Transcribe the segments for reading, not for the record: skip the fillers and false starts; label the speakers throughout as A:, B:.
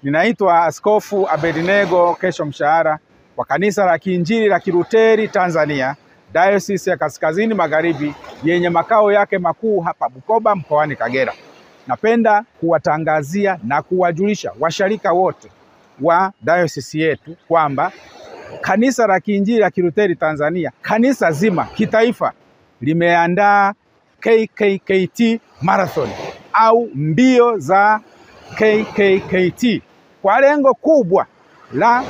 A: Ninaitwa Askofu Abednego Kesho Mshahara wa Kanisa la Kiinjili la Kilutheri Tanzania, Diocese ya Kaskazini Magharibi yenye makao yake makuu hapa Bukoba mkoani Kagera. Napenda kuwatangazia na kuwajulisha washarika wote wa diocese yetu kwamba Kanisa la Kiinjili la Kilutheri Tanzania, kanisa zima kitaifa, limeandaa KKKT Marathon au mbio za KKKT kwa lengo kubwa la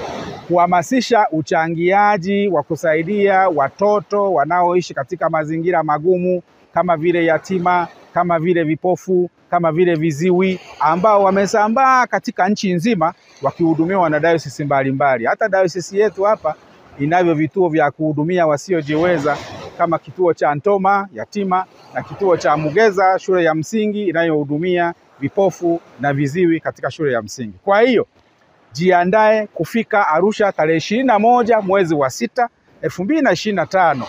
A: kuhamasisha uchangiaji wa kusaidia watoto wanaoishi katika mazingira magumu kama vile yatima, kama vile vipofu, kama vile viziwi, ambao wamesambaa katika nchi nzima wakihudumiwa na diocese mbalimbali. Hata diocese yetu hapa inavyo vituo vya kuhudumia wasiojiweza kama kituo cha Ntoma yatima na kituo cha Mugeza shule ya msingi inayohudumia vipofu na viziwi katika shule ya msingi. Kwa hiyo jiandae kufika Arusha tarehe 21 mwezi wa 6 2025.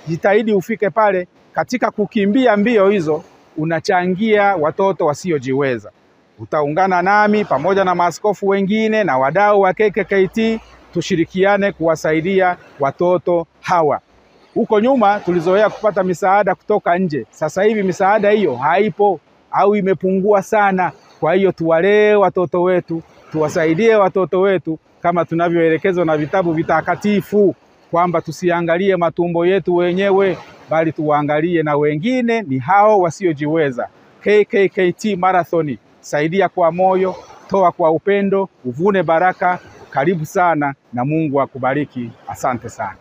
A: Jitahidi ufike pale. Katika kukimbia mbio hizo unachangia watoto wasiojiweza. Utaungana nami pamoja na maaskofu wengine na wadau wa KKKT tushirikiane kuwasaidia watoto hawa. Huko nyuma tulizoea kupata misaada kutoka nje. Sasa hivi misaada hiyo haipo au imepungua sana. Kwa hiyo tuwalee watoto wetu, tuwasaidie watoto wetu kama tunavyoelekezwa na vitabu vitakatifu kwamba tusiangalie matumbo yetu wenyewe bali tuwaangalie na wengine, ni hao wasiojiweza. KKKT Marathon, saidia kwa moyo, toa kwa upendo, uvune baraka. Karibu sana na Mungu akubariki. Asante sana.